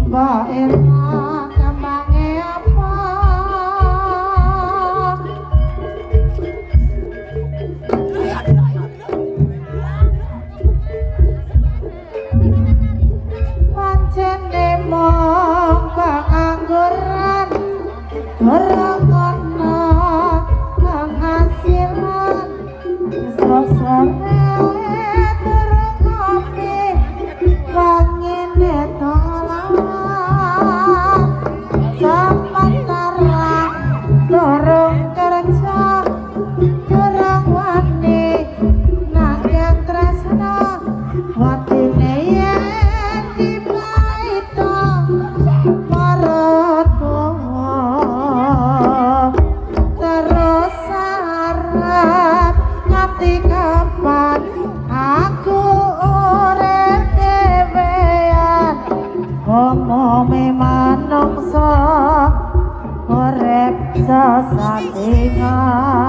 Mbak Ella kambange apa? Pancene mung pengangguran, durung ana penghasilan. Esuk sore durung kopi, wangine dolan. Sementara durung kerja, durung wani nanggang tresno. Watine yen dipaito maratuwa, terus arep nganti kapan aku urip dhewean? Umume manungsa urip sesandingan.